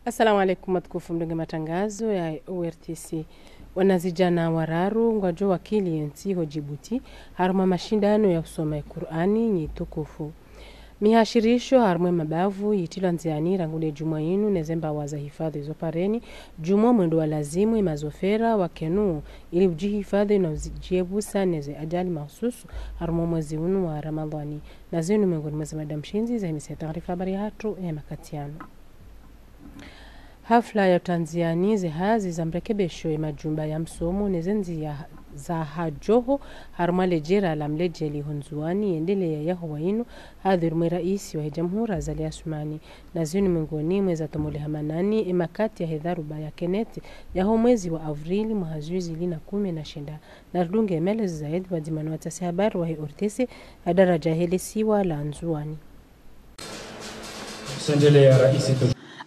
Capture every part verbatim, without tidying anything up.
Assalamu alaikum, watukufu mdungao matangazo ya O R T C. Wanazidjana wararu ngwadjo wakili yentsi ho Djibouti, harumwa mashindano ya usoma Kur'ani nyi tukufu. Mihashirisho harumwa mabavu yitilwa ndziani rangu le djumwa yinu ne zembawa za hifadhwi zo pareni, djumwa mwendo wa lazimu ye mazofera wakenuo ili udjihifadhwi na udjiepvusa ne ze ajali mahususu harumwa mwezi unu wa Ramadhani. Na zinu miongoni mwa ze mada mshindzi za himisa ye taarifa habari yahatru ya makati yanu. Hafla ya utrandziani ze hazi za mrekebesho ye majumba ya msomo ne ze ndzia za hadjoho harumwa le jera la Mledjeli ho Ndzuani yendelea yaho wa inu, hadhwiri mwe raisi wa he jamhuri Azali Assoumani. Na zinu miongoni mwa ze zatomolwa hamanani ye makati ya he dharuba ya Kenneth yaho mwezi wa avrili mwaha zihwi zili na kume na shenda. Na ridunge maelezo zaidi pvadzima no watasi habari wa he O R T C ha daraja he le siwa la Ndzuani. Sendelea raisi.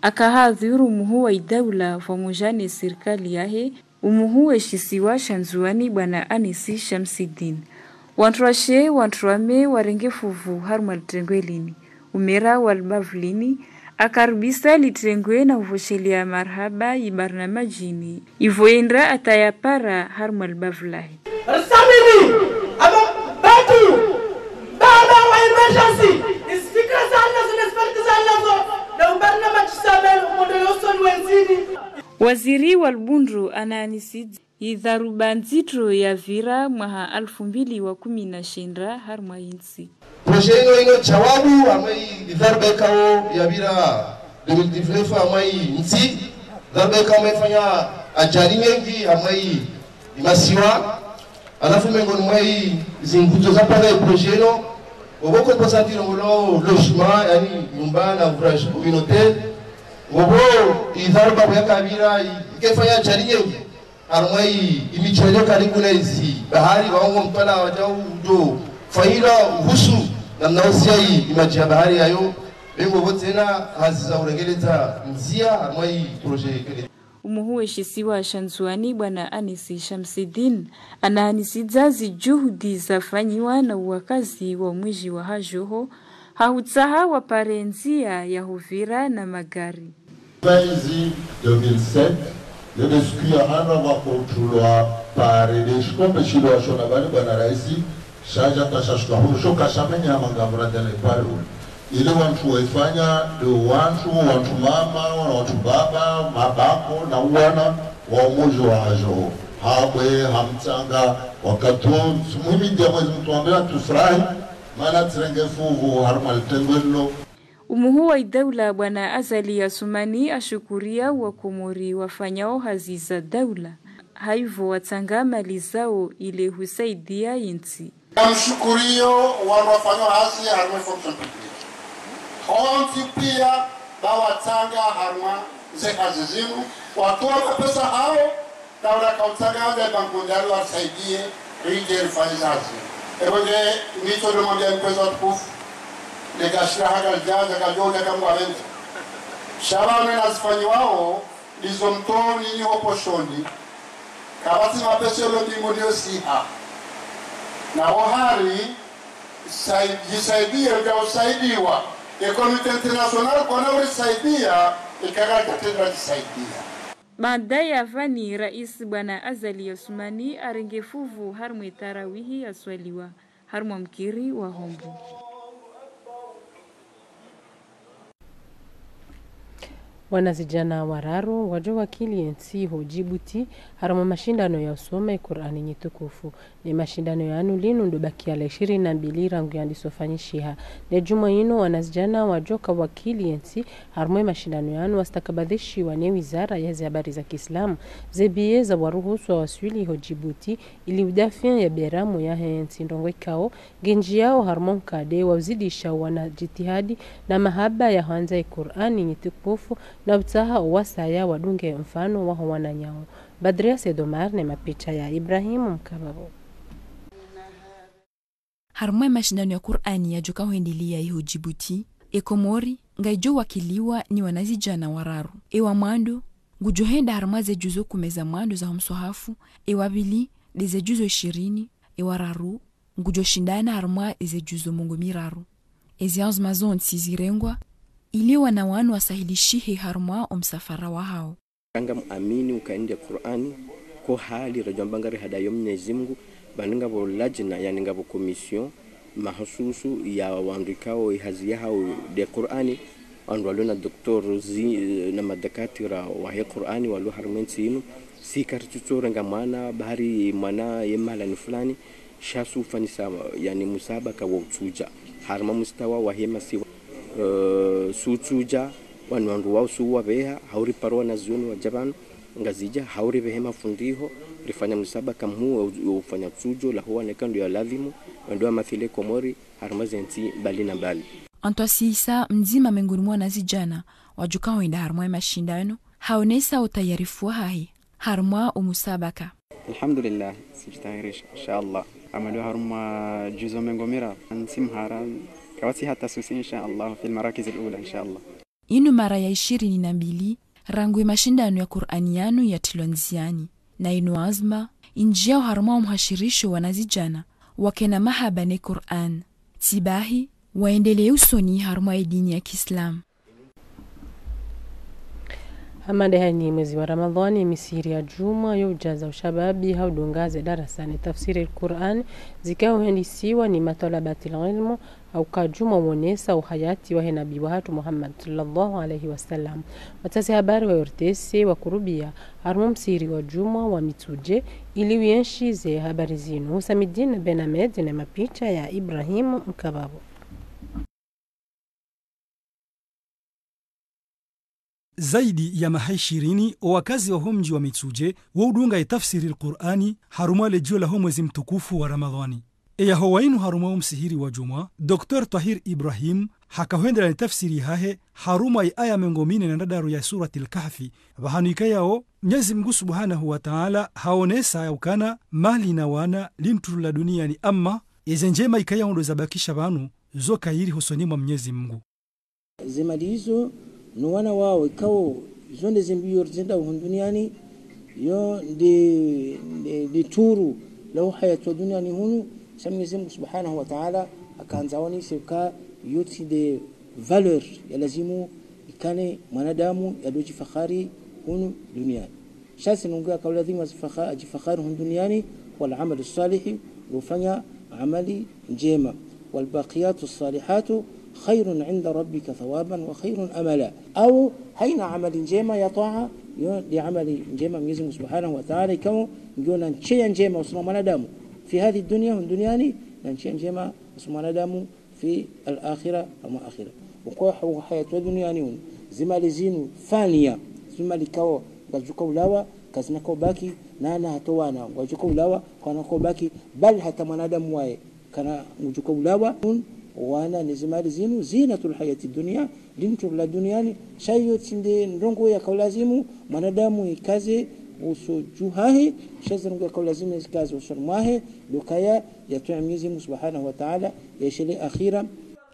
Aka hadhwiri umuhuu wa idaula pvamoja ne sirikali yahe, umuhuu we shisiwa sha Ndzuani bwana Anisi Shamsidine. Wantru washe, wantru wame warenge fuvu harumwa litrengwe lini. Umera wa libavu lini, akaribisa litrengwe na uvoshelea marahaba ibarnamaji ini. Ivo yendra ata yapara harumwa libavu lahe. Risamini, aba batu, baba wa emergency, izifikira zalazo, izifikira zalazo, na ubarnamaji samelo, mondo yoso ni wenzini. Waziri wa libundru anaanisi idharuba ndzitro yavira mwaha alfu mbili wa kumi na shenda harumwa yintsi. Projet inu inu jawabu amwe idharuba ikao yavira deux mille dix-neuf amwe yintsi, dharuba ikao amwe ifanya ajali nyengi amwe imasiwa. Halafu miongoni mwa zinguzo za panga ye projet inu, obo composante inu ngolo logement, yaani nyumba na ouvrage communautaire, obo idharuba yakavira i-, ikefanya ajali nyengi. Harumwa yi, imidji yaliyo karibu na izi bahari, waongo mtwala wadjau udo fanyilwa uhusu namna usia yi, imadji ya bahari yayo, bengo bo tsena hazi za urengeledza ndzia harumwa yi projet kele. Umuhuu we shisiwa sha Ndzuani bwana Anisi Shamsidine anaanisidza zijuhudi zafanyiwa na uwakazi wa mwiji wa hadjoho, ha utsaha wapare ndzia ya huvira na magari. Mwezi deux mille sept, yo de siku ya handa pvwakotrulwa pare de shikombe shilo washona bani bwana raisi, shaja tasha shukahuru shoka shamenya mangavura dele pare ule. Ile wantru waifanya, de wantru, wantru mama, wantru baba, mabako, na uwana, wa umuji wa hadjoho. Habwe, hamtsanga, wakati wo, muhimi dia mwezi mtru wambela tufurahi, mana tsirenge fuvu, harumwa litrengwe lilo. Umuhuu wa idaula bwana Azali Assoumani ashukuria wa Komori wafanyao hazi za daula, haivo watsanga mali zao ile husaidia yintsi. Namshukuriyo wanu wafanyao hazi harumwa fonction publique. Hontsi pia ba watsanga harumwa ze hazi zinu, watoa mapesa hao, na ula kautsanga handa ya Banque Mondiale warisaidie, rije rifanye hazi. Ebo nge, nitso ndo mwambia mkwezi watukufu, ne gashira haka lijaza, kajo uja kamwa wendza. Sha pvanu nazifanyiwao, ndizo mtoni ni ho poshoni, kapvatsi mapesa yolo mbingu ndiyo siha. Na wo hari, sai-, jisaidie, uja usaidiwa. E communauté internationale, kwana urisaidia, ikaka tatendra jisaidia. Baanda ya pvani, raisi bwana Azali Assoumani arenge fuvu harumwa ye tarawihi yaswaliwa harumwa mkiri wa Hombo. Wanazidjana wararu ngwadjo wakili yentsi ho Djibouti harumwa mashindano ya usoma ye Kur'ani nyi tukufu. Ne mashindano yanu linu ndo bakia la ishirini na mbili rangu yandiso fanyishiha. Ne djumwa inu wanazidjana wadjoka wakili yentsi harumwa ye mashindano yanu wastakabadhishiwa ne wizara ya ze habari za kiislamu, ze biye za waruhusu wawaswili ho Djibouti ili udafiya beramu yahe ntsi, ndrongoo ikao ngendji yao harumwa nkade wa uzidisha wana jitihadi na mahaba ya hwandza ye Kur'ani nyi tukufu na utsaha owasaya wadunge mfano waho wananyao. Badria Said Omar ne mapicha ya Ibrahim Mkababo. Harumwa ye mashindano ya Kur'ani yadjoka hwendelea iho Djibouti, e Komori ngaidjo wakiliwa ni wanazidjana wararu. E wa mwando ngudjo henda harumwa ze juzu kume za mwando za ho mswahafu, e wa pvili nde ze juzu ishirini, e wa raru ngudjo shindana harumwa ze juzu mengo miraru. Ezi anzima zontsi zirengwa ili wana wanu wasahilishihe harumwa omsafara wahao. Kanga muamini uka inde Kur'ani, ko hali radjwamba ngari hadayo Mnyezi Mungu, bani ngapvo ladjina, yani ngapvo commission mahususu ya wandru ikao ihazi yahao nde Kur'ani, wandru walio na doctorat zi, na madakatira wahe Kur'ani, walio harumwa entsi inu, si kari tsutsorenga mwana, bahari mwana ye mahalani fulani, sha si ufanyisa, yani, musabaka wa utsudja. Harumwa mustawa wahe masiwa, eh, si utsudja, wanu wandru wao si uwabeha, hauri paro wanazioni wadja pvanu, Ngazidja, hauri behe mafundi ho, rifanya musabaka mhuu wa u-, wa ufanya tsudjo, laho waneka ndo ya ladhimu, wendo wamathile Komori, harumwa zentsi mbali na mbali. Antwasi Isa, mdzima mengoni mwa wanazidjana wadjukao hwenda harumwa ye mashindano, haonesa utayarifu wahahe harumwa omusabaka. Alhamdulillah, sijitayarisha, insha Allah. Amaliwa harumwa juzo mengo miraru, ntsi mhara, kawatsi hata susi, insha Allah, fil marakiz al-ula, insha Allah. Inu mara ya ishirini na mbili rangu ye mashindano ya Kur'ani yanu yatilwa ndziani, na inu anzma injiao harumwa omuhashirisho wanazidjana wakena mahaba ne Kur'ani. Tsibahi, waendelee usoni harumwa ye dini ya Kiislamu. Hama nde haina mwezi wa Ramadhwani, emisihiri ya djumwa yo udjaza ushababi ha udunga ze darasa ne tafsiri al-Kur'ani zikao hendisiwa ni matwalabatil ilmu, hauka djumwa uonesa uhayati wahe Nabi wahatru Muhammad swallallahu alayhi wa sallam. Watsazi habari wa O R T C wakurubia harumwa omsihiri wa djumwa wa Mitsudje ili uenshi ze habari zinu. Husamidine Ben Ahmed ne mapicha ya Ibrahim Mkababo. Zaidi ya maha ishirini owakazi waho mdji wa Mitsudje wo udunga ye tafsiri al-Kur'ani harumwa le djio laho mwezi mtukufu wa Ramadhwani. Eyaho wainu harumwa omsihiri wa djumwa, Docteur Twahir Ibrahim hakahwendelea ne tafsiri yahahe harumwa ye aya mengo mine na ndraru ya Suratil Kahfi, pvahanu ikayao Mnyezi Mungu Subhanahu wa Ta'ala haonesa yaukana mali na wana li ntulu la duniani, ama eze ndjema ikayao ndo zabakisha pvanu zo kayiri hosoni mwa Mnyezi Mungu. Ze mali izo, no wana wao, ikao, izo nde ze mbio rizendao hunu duniani, yo nde, nde, nde turu la uhayati wa duniani hunu, sha Mnyezi Mungu Subhanahu wa Ta'ala, hakandza waonese uka yo tsi nde valeur ya lazimu ikane mwanadamu yadjo djifahari hunu duniani. Sha si nungu yakao lazimu azifakha-, adjifahari hunu duniani, wal amalu salihi, ndo ufanya amali ndjema. Wal baqiyatu salihatu khayrun inda rabbika thawaban wa khayrun amala. Au haina amali ndjema ya twaa, yo nde amali ndjema Mnyezi Mungu Subhanahu wa Ta'ala, ikao ngiyo na nshia ndjema usoni mwa mwanadamu fi hadhi dunya, hunu duniani, na nshia ndjema usoni mwa mwanadamu fi al-akhira, harumwa akhira. Uko ha-, uhayati wa duniani hunu, ze mali zinu fania, ze mali ikao ngazidjo ulawa, kazina kao baki, na, na hata wana, ngwadjo ulawa, kwana kao baki, bali hata mwanadamu waye, kana ngudjo ulawa, hunu, wana ne ze mali zinu, zinatul hayati dunya, li ntulu la duniani, sha yo tsi nde ndrongoo yakao lazimu, mwanadamu ikaze, usoni hahe, sha ze ndrongoo yakao lazimu zikaze usoni mwahe, ndo ukaya, yatwaa Mnyezi Mungu Subhanahu wa Ta'ala, yeshelee akhira.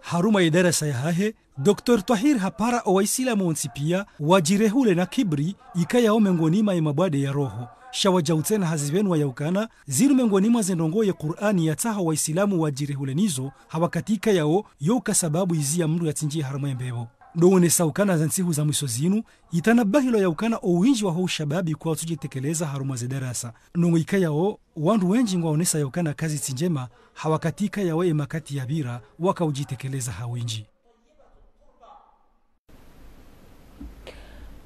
Harumwa ye darasa yahahe, Docteur Twahir hapara owaisilamu wontsi pia, wadjirehule na kibri, ikayao mengoni mwa ye mabwade ya roho. Sha wadjau tsena hazipvenua yaukana, zinu mengoni mwa ze ndrongoo ye Kur'ani yatsaha owaisilamu wadjirehule nizo, ha wakati ikayao, yo uka sababu izi ya mndru yatsindjie harumwa ye mbepvo. Ndo uonesa ukana ze ntsihu za mwiso zinu, itanabahilwa yaukana owindji waho ushababi kwatsudjitekeleza harumwa ze darasa. Ndrongoo ikayao, wandru wendji ngwaonesa yaukana kazitsi ndjema, ha wakati ikayao ye makati yapvira, waka udjitekeleza ha windji.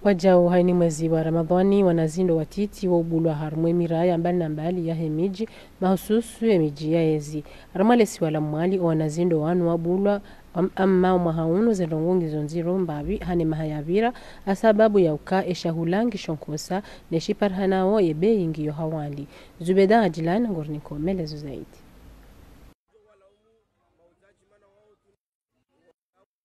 Wadjau haina mwezi wa Ramadhwani, wanazindo watiti wo ubulwa harumwa ye miraya mbali na mbali yahe midji, mahususu ye midji ya yezi. Harumwa le siwa la Mwali, owanazindo wanu wabulwa, am-, amma omwaha unu ze ndrongoo ngizo ndziro mbapvi ha ne maha yapvira, ha sababu ya uka eshahula ngisho nkosa, ne shiparihanao ye beyi ngiyo hawali. Zubeda Adjilan, ngurinikao melezo zaidi.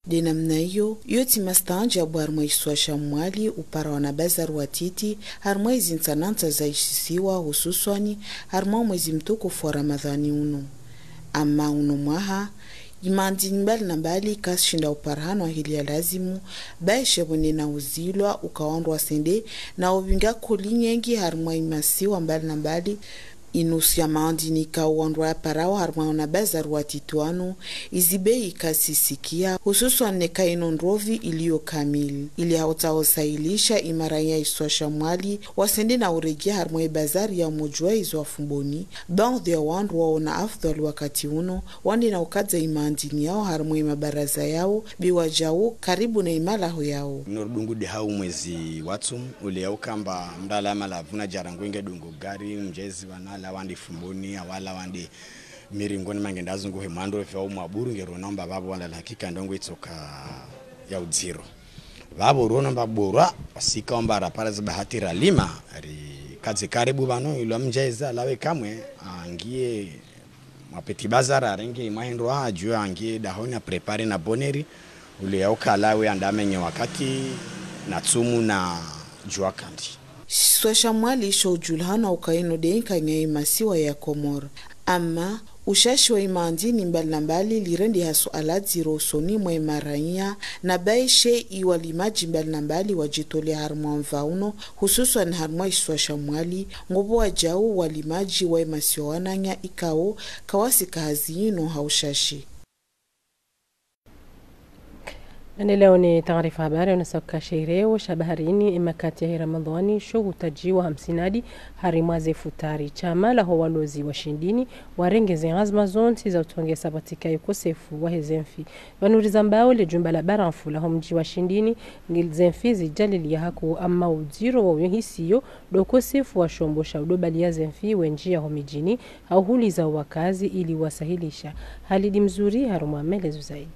Nde namna iyo, yo tsi mastaanjabu harumwa isiwa sha Mwali upara wana bazari watiti, harumwa izi ntsanantsa za ishisiwa, hususwani harumwa mwezi mtukufu wa Ramadhani unu. Amma unu mwaha, imandzi mbali na mbali kazishinda uparihanwa heli ya lazimu, ba eshe pvwene na uzilwa, uka wandru wasende, na upvinga koli nyengi harumwa imasiwa mbali na mbali, Inusu ya maandini ikao wandru wayaparao harumwa ona bazari wa Titwanu, izi bei kazisikia, hususwan neka ino ndrovi iliyo kamili. Ili hautsaho sahilisha imaraya iswa sha Mwali, wasende na uregea harumwa ibazari ya umodjuwa izo wa Fumboni, baadhwi ya wandru waona afdhwali wakati unu, wande na ukadza imaandini yao harumwa imabaraza yao, be wajau karibu na imalaho yao. Ino ridungu de hau mwezi wa tsumu, ule ya ukamba mndru ala malavuna djarangwenge dungu gari, mdjezi pvanu ala wande Fumboni, awala wande Miringoni mangenda zunguhe mwando pvya umwaburu ngero naomba pvapvo wala hakika ndrongo itsoka ya udziro. Pvapvo rono mba bora, asika omba rapara zibahati ralima, rikadze karibu pvanu ilo mdjeza lawe kamwe, angie mwa petit bazar arenge imahindro adjue angie dahoni aprépare na bonheur, ule ya ukala we andamenye wakati na tsumu na djua kandi. Iswa sha Mwali sho udjulihana uka ino de inkanya imasiwa ya Komori. Ama, ushashi wa imaandini mbali na mbali lirende ha suala dziro usoni mwa imaraya, na baishe iwalimadji mbali na mbali wadjitolea harumwa mva uno, hususwan harumwa iswa sha Mwali, ngopvo wajau walimadji wa imasiwa wananya ikao, kawasika hazi ino ha ushashi. Nane leo ni taarifa habari, unasaka shereo, sha baharini, imakati ya Ramadhwani, sho hutajiwa hamsinadi, harimwa ze futari. Shama laho walozi wa Shindini, warenge ze anzma zontsi za utongesa pvatsika ukosefu wa heze mfi. Pvanu rizambao le jumba la baramfu laho mdji wa Shindini, ngil ze mfi zijalili ya haku ama udziro wa uyo hisiyo, do ukosefu wa shombo sha udo baliya ze mfi wendji ya ho midjini, ha uhuliza wakazi ili wasahilisha. Halidi Mzuri harumwa melezo zaidi.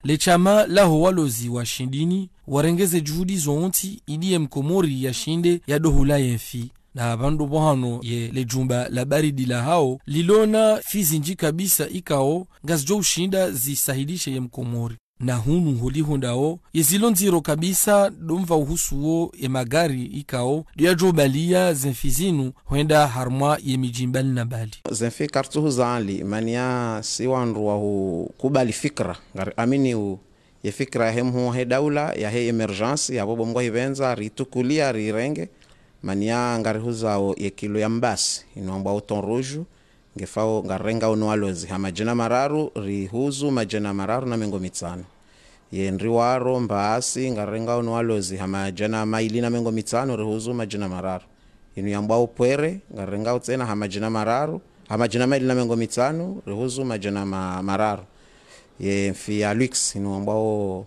Le shama laho walozi wa Shindini, warenge ze juhudi zontsi ili ye mkomori yashinde yadohula ye mfi. Na pvandru pvahano ye le jumba la baridi lahao, lilona mfi zindji kabisa ikao, ngazidjo ushinda zisahilishe ye mkomori. Na hunu holiho ndao, ye zilo ndziro kabisa do mva uhusuo ye magari ikao, do yadjo baliya ze mfi zinu hwenda harumwa ye midji mbali na mbali. Ze mfi kartsuhuza ali, mana si wandru wa hukubali fikra, ngari amini u, ye fikra yahe mhuu wahe daula, yahe émergence, yapvo bo Mngu ahipvendza, ritukulia, rirenge, mana ngarihuzao ye kilo ya mbasi, ino wambwao thon rouge, ngefao ngarengao no walozi ha madjana mararu, rihuzu madjana mararu na mengo mitsanu. Ye ndriwaro, mbasi, ngarengao no walozi ha madjana maili na mengo mitsanu, rihuzu madjana mararu. Inu yambwao pwere, ngarengao tsena ha madjana mararu, ha madjana maili na mengo mitsanu, rihuzu madjana ma-, mararu. Ye mfi ya luxe, inu wambwao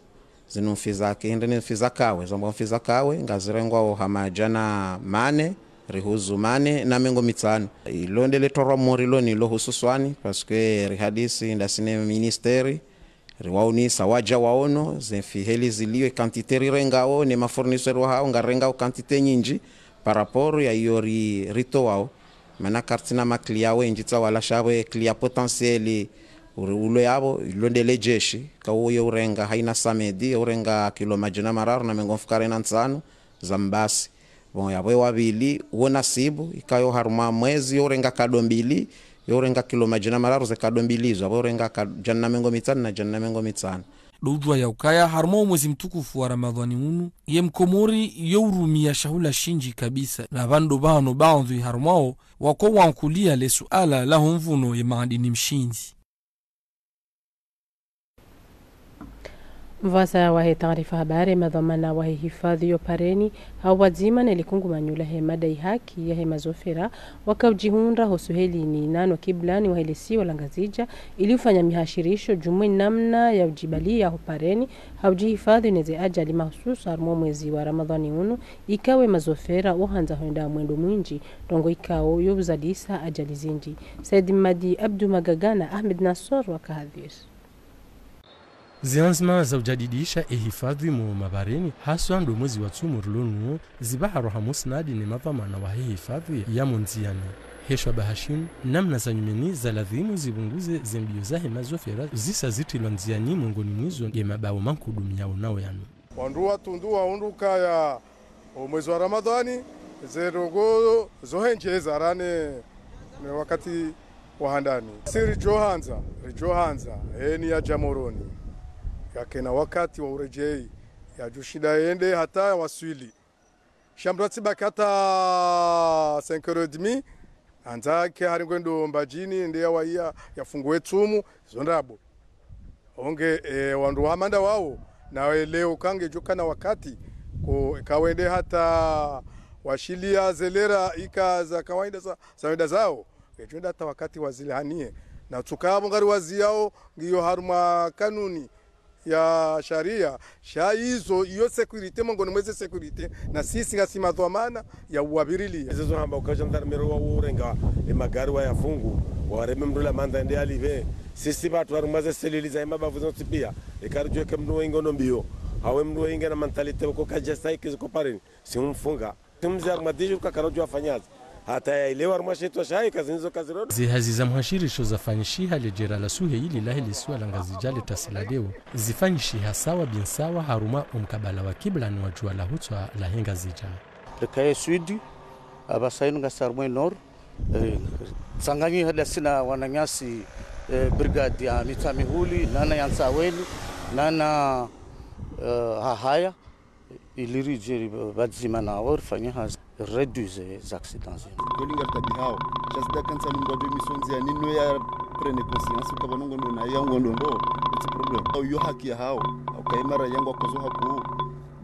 zinu mfi za kihindri ni mfi za kawe, zambwao mfi za kawe, ngazirengwao ha madjana mane, rihuzu mane na mengo mitsanu. Ilo nde le torwa mori lo nilo hususwani, parce que rihadisi ndasi ne ministère, riwaonesa wadja waono, ze mfi heli zilio, quantité rirengao, ne ma fournisseurs wahao, ngarengao quantité nyindji, par rapport ya iyo ri-, ritowao. Mana kartsina ma clients wendji tsa wala sha pvo client potentiel, uri ulo yapvo, ilo nde le jeshi, ka uyo urenga haina samedi, urenga kilo madjana mararu na mengo mfukare na ntsanu, za mbasi. Bon, yapvo wa pvili, wo nasibu, ikayo harumwa mwezi, yo urenga kado mbili, yo urenga kilo madjana mararu ze kado mbili izo, yapvo urenga ka-, djana na mengo mitsanu na djana na mengo mitsanu. Do udjuwa ya ukaya, harumwa umwezi mtukufu wa Ramadhwani unu, ye mkomori yo urumia shahula shindji kabisa, na pvandru pvahano baadhwi harumwao, wako wankulia le suala laho mvuno ye maadini mshindzi. Mvasa wahe taarifa habari, madhwamana wahe hifadhwi yo pareni, hau pvwadzima ne likungumanyo lahe madai haki yahe mazofera, waka udjihundra ho suhelini nano kiblani wahe lisiwa la Ngazidja, ili ufanya mihashirisho djumwe namna ya udjibaliya ho pareni, hau udjihifadhwi ne ze ajali mahususu harumwa mwezi wa Ramadhwani unu, ikawe mazofera uhandza hwenda mwendo mwindji, ndrongo ikao yo uzalisa ajali zindji. Said Mmadi Abdu Magaga na Ahmed Nassor waka hadhwir. Zianzima za ujadidisha ehifadhwi mo mabareni, haswa ndo mwezi wa tsumu rilo nuwo, zibaharwa ha musnadi ne madhwamana wahe hifadhwi ya mo ndziani. Heshwa bahashinu, namna za nyumeni za ladhimu zibunguze ze mbio zahe mazofera zisa zitrilwa ndziani mwengoni mwizo ye mabao mankudu miyao nao yanu. Wandru watundu wahundru kaya o mwezi wa Ramadhwani, ze ndrongo zo hendjeza rane ne wakati wa handani. Si ridjo handza, ridjo handza, heni yadja Moroni, yakena wakati wa uredjei, yadjo shinda yende hata ya waswili. Sha mndru atsibaki hata cinq heures et demie, handza ke hari ngwendo Mbadjini, nde ya waiya, ya funguwe tsumu, zo ndrabo. Onge, e, wandru wa manda wao, na welewe uka ngedjo kana wakati, ko, kawende hata washiliya ze lera ika za kawaida za, za wenda zao, ngedjo wenda hata wakati wazilihaniye. Na tsuka apvo ngari waziyao, ngiyo harumwa kanuni ya sharia, sha izo, iyo sécurité, mongoni mweze sécurité, na sisi ngasi madhwamana ya uwapvirilia. Ezo zo hamba uka gendarmerie wa urenga, e magari wa yafungu, wareme mndru la manda ende alipve. Sisi pvatru harumwa ze selili za e mabavu zontsi pia, eka ridjuwe ke mndru weinge no mbiyo, hawe mndru weinge na mentalité uka kadja sayi ke ziko pareni, si umfunga. Tumzi harumwa dix jours kakana udjo wafanya hazi. Hata ya ilewa harumwa shitwa shayi kazi nizo kazi rodo. Ze hazi za mhashirisho zafanyishiha le jera la suhe ili lahe le isiwa la Ngazidja le tasi la leo, zifanyishiha sawa bin sawa harumwa o mkabala wa kibla ni wa djuwa la hutswa lahe Ngazidja. Rikaye sud, apvasa inu ngasi harumwa e nord, e, tsanganyi hada sina wananyasi, e, brigade ya Mitsamihuli, nana ya Ntsaweni, nana, e, Hahaya, ili ridje ri-, pvadzima nawo rifanye hazi réduire ze accidents zinu. Kweli ngari tabi hao. Sha zida kantsa nungo adwe misonzi ya nino ya prenne conscience, uka pvanu ngondo na ya ngondo ndo, it's a problem. Au yo haki ya hao. Au kaimara yangu akozo haku.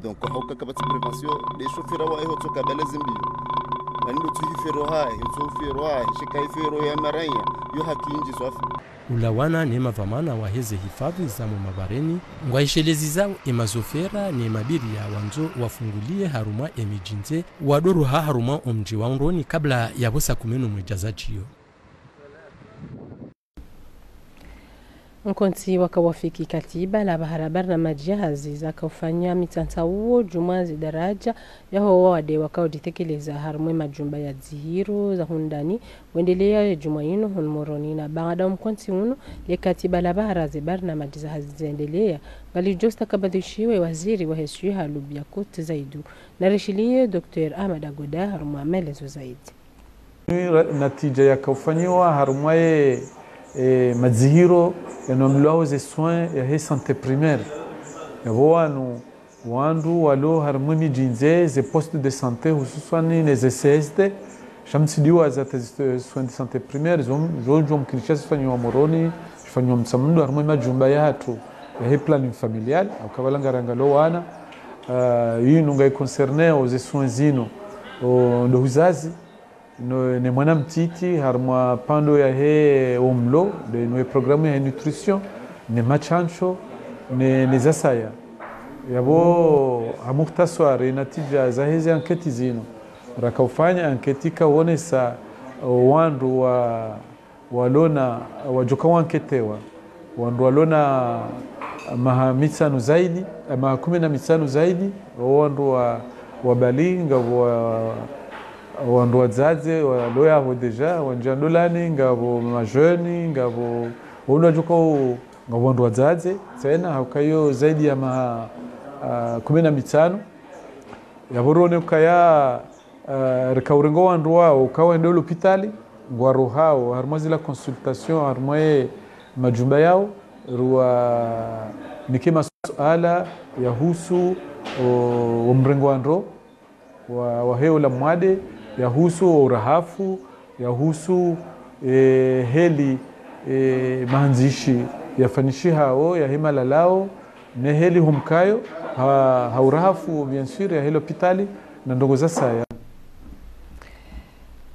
Donc, hauka kapvatsi prévention, de chauffeur wa eho tsoka bale zimbiyo. Mani ndo tsu hifero ha, eho tsu hifero ha, sheka hifero ya maranya, yo haki indji swafi. Ulawana ne madhwamana waheze hifadhwi za mo mabareni, ngwaishelezizao e mazofera ne mabiriya wandzo wafunguliye harumwa e midjini, wadoroha harumwa o mdji wa Undroni kabla ya pvo saa kume no mwedja za djiyo. Mkontsi waka wafiki katiba la bahara barnamaji ya hazi zaka ufanya mitsantsauo djumwa ze daraja yaho wawade waka uditekeleza harumwa e majumba ya dzihiro za hundani, wendeleya ye djumwa inu hunu Moroni. Na baada o mkontsi unu, le katiba la bahara ze barnamaji za hazi zendeleya, ngalidjo stakabadhishiwa e waziri wahe swiha Lubia Kut Zaidu. Na rishiliye Docteur Ahmad Agoda harumwa maelezo zaidi. Ra-, natija yaka ufanyiwa harumwa ye, e, madzihiro yano mlwao ze soins yahe santé primaire. Yapvo wanu, wandru walo harumwa e midjini, ze postes de santé, hususwani ne ze C S D, sha mtsidiwa za te zi-, soins de santé primaire, zo, zo, zo mkinisha zifanyiwa Moroni, zifanyiwa Mtsamdu, harumwa e majumba yahatru yahe planning familial, au kabala ngarangalo wana, ah, inu ngai concerné o ze soins zinu, o, ndo huzazi, no, ne mwana mtiti, harumwa pando yahe omlo, de, no e programme yahe nutrition, ne matsantso, ne, ne zasaya. Yapvo, ha mukhtaswari, natija zaheze anketi zinu. Raka ufanya anketi ka wonesa, o, wandru wa, walona, wadjoka wanketewa. Wandru walona maha mitsanu zaidi, eh, maha kume na mitsanu zaidi, wandru wa, wabalighi, ngapvo wa, wandru wadzadze, walo yapvo déjà, wandjia ndolani, ngapvo majeunes, ngapvo, wandru wadjoka u-, ngapvo wandru wadzadze, tsena, hauka iyo zaidi ya maha, ah, kume na mitsanu. Yapvo rone ukaya, eh, rika urengo wandru wao, uka wende lopitali, ngwarohao, harumwa zila consultation, harumwa ye majumba yao, ruwanike masuala yahusu, o, o mrengo wa ndro, wa, wahe ola mwade, yahusu o urahafu, yahusu, eh, heli, eh, mahandzishi yafanyishihao, yahe malalao, ne heli humkayo, ha, ha urahafu, bien sûr, yahe lopitali, na ndrongoo zasaya.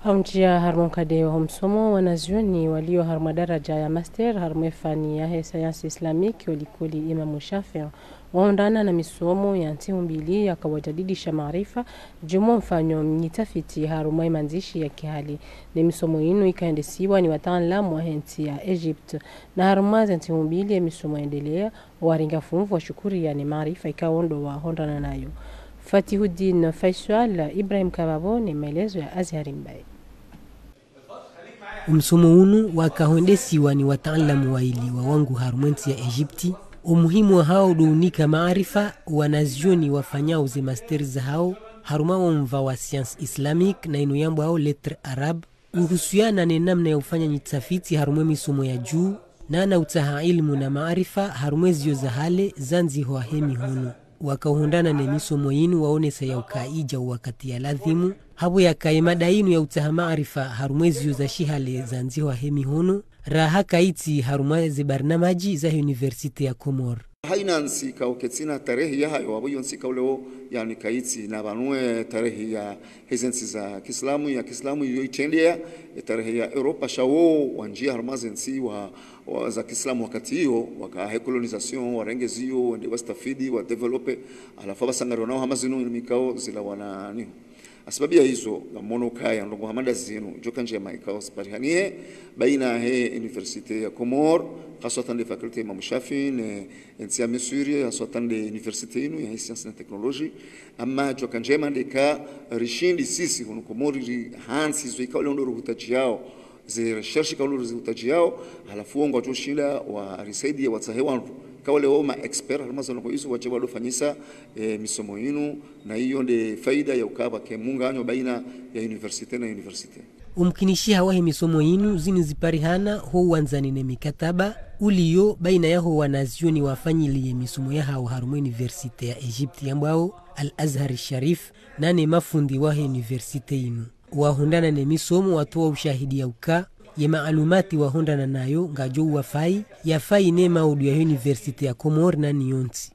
Ha undjia harumwa mkade wa ho msomo, wanazioni walio harumwa daraja ya master harumwa e fani yahe sayansi islamiki wa likoli Imamu Shafii, wahundrana na misomo ya ntsihu mbili yaka wajadidisha maarifa, djumwa mfanyo mnyi tafiti harumwa e mandzishi ya kihali. Ne misomo inu ika yendesiwa ni wataalamu wahe ntsi ya Egypte. Na harumwa ze ntsihu mbili ye misomo yendelea, warenga funvu washukuria ne maarifa ikao ndo wahundrana nayo. Fatihudine Faisal, Ibrahim Kababo, ne maelezo ya Azhari Mbaye. Omsomo unu waka hwendesiwa ni wataalamu waili wa wangu harumwa e ntsi ya Egypte. Omuhimu wahao ndo unika maarifa wanazioni wafanyao ze master zahao harumwa omva wa science islamique na inu yambwao lettres arabes, uhusiana ne namna ya ufanya nyitafiti harumwa e misomo ya juu, na na utsaha ilmu na maarifa harumwa e ziyo za hale zandzihwa he mihono. Waka uhundrana ne misomo yinu waonesa ya uka idja wakati ya ladhimu, hapvo yaka ye mada yinu ya utsaha maarifa harumwa eziyo za shihale zandzihwa he mihono, raha kayitsi harumwa ze barnamaji za université ya Komori. Hayina ntsi ikao kayitsina tarehi yahayo, hapvo iyo ntsi ikao leo, yaani kayitsi na pvanu e tarehi ya heze ntsi za kiislamu, ya kiislamu iyo itrendeya, e tarehi ya Europa, sha wo wandjia harumwa ze ntsi wa, wa, za kiislamu wakati iyo, waka he colonisation, warenge ziyo, wende wastafidi, wa développer, halafu apvasa ngariwonao hama zinu inu mikao zilawana niho. Hasibabu ya izo, ngamono ukaya ndrongoo hama nda zinu, idjoka ndjema ikao ziparihanihe, bayina he université ya Komori, haswatan nde faculté Imam Shafi, ne ntsi ya Misri, haswatan nde université inu ya science na technologie, ama idjoka ndjema nde ka rishindi sisi hunu Komori rihantsi zo ikao leo ndo ruhutadjiyao, ze recherche ikao leo ndo ruhutadjiyao, halafu wo ngwadjoshinda warisaidiye watsahe wandru ikao leo ma expert, harumwa ze ndrongoo izo wadje wadofanyisa, e, misomo yinu, na iyo nde faida ya uka pvwake munganyo bayina ya université na université. Umkinishiha wahe misomo yinu zinu ziparihana ho uwandzani ne mikataba uliyo bayina yaho wanazioni wafanyiliye misomo yahawo harumwa université ya Egypte yambwawo Al-Azhar Sharif, nane mafundi wahe université yinu. Wahundrana ne misomo watowa ushahidi ya uka ye maalumati wahundrana nayo ngadjo uwafayi, yafayi ne maudu ya université ya Komori nani yontsi.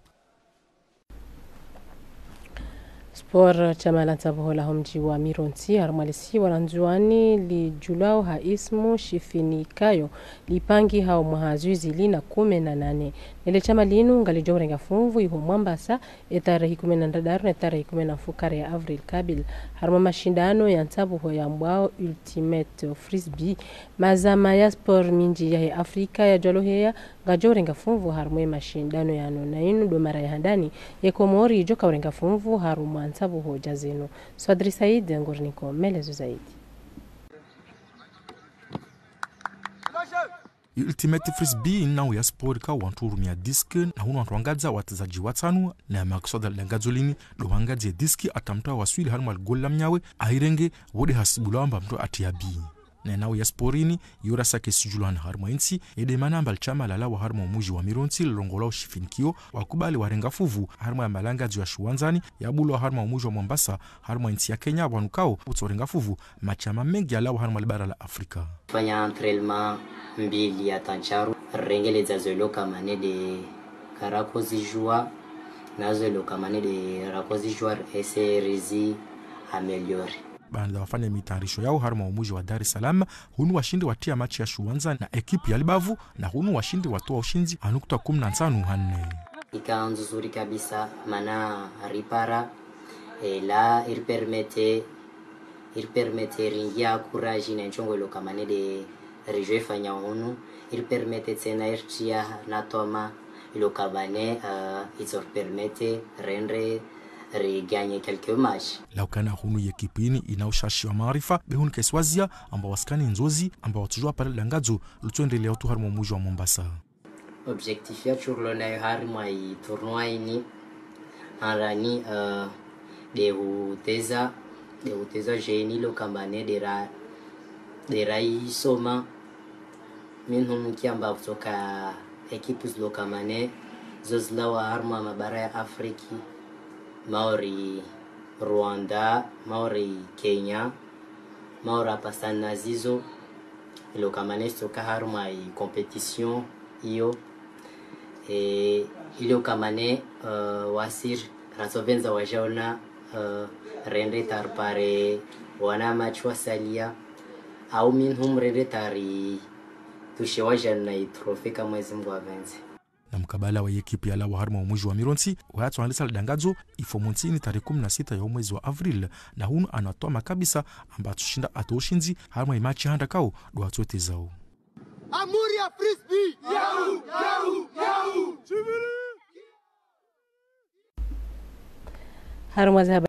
Sport, shama la ntsabuho la ho mdji wa Mirontsi, harumwa le isiwa la Ndzuwani, lidjulwao ha ismu Shifinikayo, lipangihao mwaha zihwi zili na kume na nane. Nele shama linu ngalidjo urenga funvu iho Mwambasa, e tarehi kume na ndraru ne tarehi kume na mfukare ya avril kabili, harumwa mashindano ya ntsabuho yambwawo Ultimate Frisbee. Mazama ya sport mindji yahe Afrika yadjwaloheya, ngadjo urenga funvu harumwa ye mashindano yanu, na inu ndo mara ya handani ye Komori idjoka urenga funvu harumwa ntsabuho dja zinu. Swadri Said, nguriniko melezo zaidi. Ultimate Frisbee nau ya sport ka wantru urumia disque, na hunu wantru wangadza watezadji watsanu, na makswada la dangadzo lini, ndo wangadzia disque ata mtru awaswili harumwa ligoli la mnyawe, ahirenge, wo nde hasibulwa amba mtru atriya bi. Ne nau ya sport ini, yo rasake sijulwana harumwa intsi, ede mana amba lishama lalawa harumwa umudji wa Mirontsi lilongolwao Shifinikio, wakubali warenga funvu harumwa ya malangadzo ya shiwandzani, yabulwa harumwa umudji wa Mombasa, harumwa intsi ya Kenya, pvanu kao, utsorenga funvu, mashama mendji yalawa harumwa libara la Afrika. Fanya entraînement mbili ata ntraru, rengeledza zo lokamane nde karako zijua, na zo lokamane nde rako zijua, ese rizi améliorer. Baanda wafanya mitayarisho yao harumwa umudji wa Dar es Salaam, hunu washindi watriya match ya shiwandza na ekipu ya Libavu, na hunu washindi watowa ushindzi ha nukta kume na ntsanu ha nne. Ika ndzuzuri kabisa, mana ripara, e, la iripermete, iripermete ringia kuraji na ntrongo ilokamane nde rijwe fanya hunu, iripermete tsena iritiya na twama ilokamane, e, itso ripermete rendre riganye quelques matchs. Laukana hunu yekipu ini ina ushashi wa maarifa, be hunu keswazia, amba wasikani nzozi, amba watsujua pare dangadzo, lutsoendelea utu harumwa umudji wa Mombasa. Objectif yatru rilo nayo harumwa yi tournoi ini, handani, eh, nde huteza, nde huteza jeune ilokamane nde ra, nde ra isoma. Minhum kiamba kutoka ekipu zilokamane, zo zilawa harumwa mabara ya Afriki, mauri Rwanda, mauri Kenya, mauri apvasana zizo, ilokamane zitoka harumwa yi compétition iyo, e, ilokamane, eh, wasiri, ratsovendza wajaona, eh, rendre taripare wana match wasalia, au minhum rendre tari tushe wajana na yi trophée ka Mwezi Mngu avendze. Na mkabala wa yekipu yalawa harumwa umudji wa Mirontsi, wayatsoandisa lidangadzo, ifo Montsini tarehi kume na sita ya umwezi wa avril, na hunu ana twama kabisa, amba atsushinda atowa ushindzi, harumwa yi match handa kao, ndo atsotezao. Amour ya frisbee! Yahoo! Yahoo! Yahoo! Harumwa ze habari